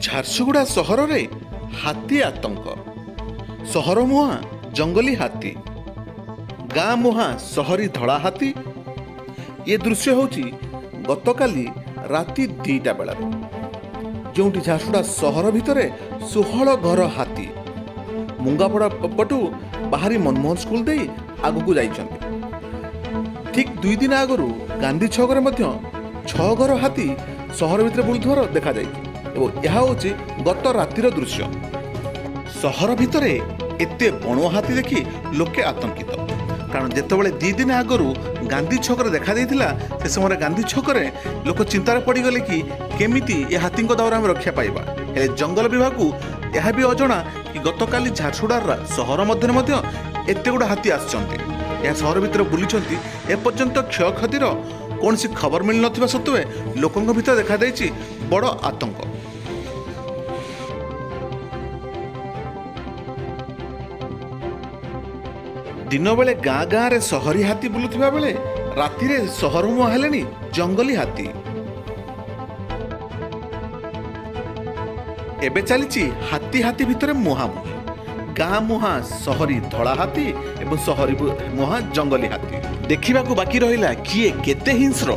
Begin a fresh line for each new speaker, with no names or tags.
ଝାରସୁଗୁଡ଼ା ସହରରେ ହାତୀ ଆତଙ୍କ। ସହର ମୁହାଁ ଜଙ୍ଗଲୀ ହାତୀ, ଗାଁ ମୁହାଁ ସହରୀ ଧଳା ହାତୀ। ଏ ଦୃଶ୍ୟ ହେଉଛି ଗତକାଲି ରାତି 2ଟା ବେଳର, ଯେଉଁଠି ଝାରସୁଗୁଡ଼ା ସହର ଭିତରେ 16 ଘର ହାତୀ ମୁଙ୍ଗାପଡ଼ା ପଟୁ ବାହାରି ମନମୋହନ ସ୍କୁଲ ଦେଇ ଆଗକୁ ଯାଇଛନ୍ତି। ଠିକ୍ 2 ଦିନ ଆଗରୁ ଗାନ୍ଧୀ ଛକରେ ମଧ୍ୟ 6 ଘର ହାତୀ ସହର ଭିତରେ ବୁଲୁଥିବାର ଦେଖାଯାଇଛି ଏବଂ ଏହା ହେଉଛି ଗତ ରାତିର ଦୃଶ୍ୟ। ସହର ଭିତରେ ଏତେ ବଣୁଆ ହାତୀ ଦେଖି ଲୋକେ ଆତଙ୍କିତ, କାରଣ ଯେତେବେଳେ 2 ଦିନ ଆଗରୁ ଗାନ୍ଧୀ ଛକରେ ଦେଖାଦେଇଥିଲା, ସେ ସମୟରେ ଗାନ୍ଧୀ ଛକରେ ଲୋକ ଚିନ୍ତାରେ ପଡ଼ିଗଲେ କି କେମିତି ଏ ହାତୀଙ୍କ ଦାଉରୁ ଆମେ ରକ୍ଷା ପାଇବା। ହେଲେ ଜଙ୍ଗଲ ବିଭାଗକୁ ଏହା ବି ଅଜଣା କି ଗତକାଲି ଝାରସୁଗୁଡ଼ାର ସହର ମଧ୍ୟରେ ମଧ୍ୟ ଏତେ ଗୁଡ଼ା ହାତୀ ଆସିଛନ୍ତି, ଏହା ସହର ଭିତରେ ବୁଲିଛନ୍ତି। ଏପର୍ଯ୍ୟନ୍ତ କ୍ଷୟକ୍ଷତିର କୌଣସି ଖବର ମିଳିନଥିବା ସତ୍ତ୍ୱେ ଲୋକଙ୍କ ଭିତରେ ଦେଖାଦେଇଛି ବଡ଼ ଆତଙ୍କ। ଦିନବେଳେ ଗାଁ ଗାଁରେ ସହରୀ ହାତୀ ବୁଲୁଥିବା ବେଳେ ରାତିରେ ସହର ମୁହାଁ ହେଲେଣି ଜଙ୍ଗଲୀ ହାତୀ। ଏବେ ଚାଲିଛି ହାତୀ ହାତୀ ଭିତରେ ମୁହାଁମୁହିଁ। ଗାଁ ମୁହାଁ ସହରୀ ଧଳା ହାତୀ ଏବଂ ସହରୀ ମୁହାଁ ଜଙ୍ଗଲୀ ହାତୀ। ଦେଖିବାକୁ ବାକି ରହିଲା କିଏ କେତେ ହିଂସ୍ର।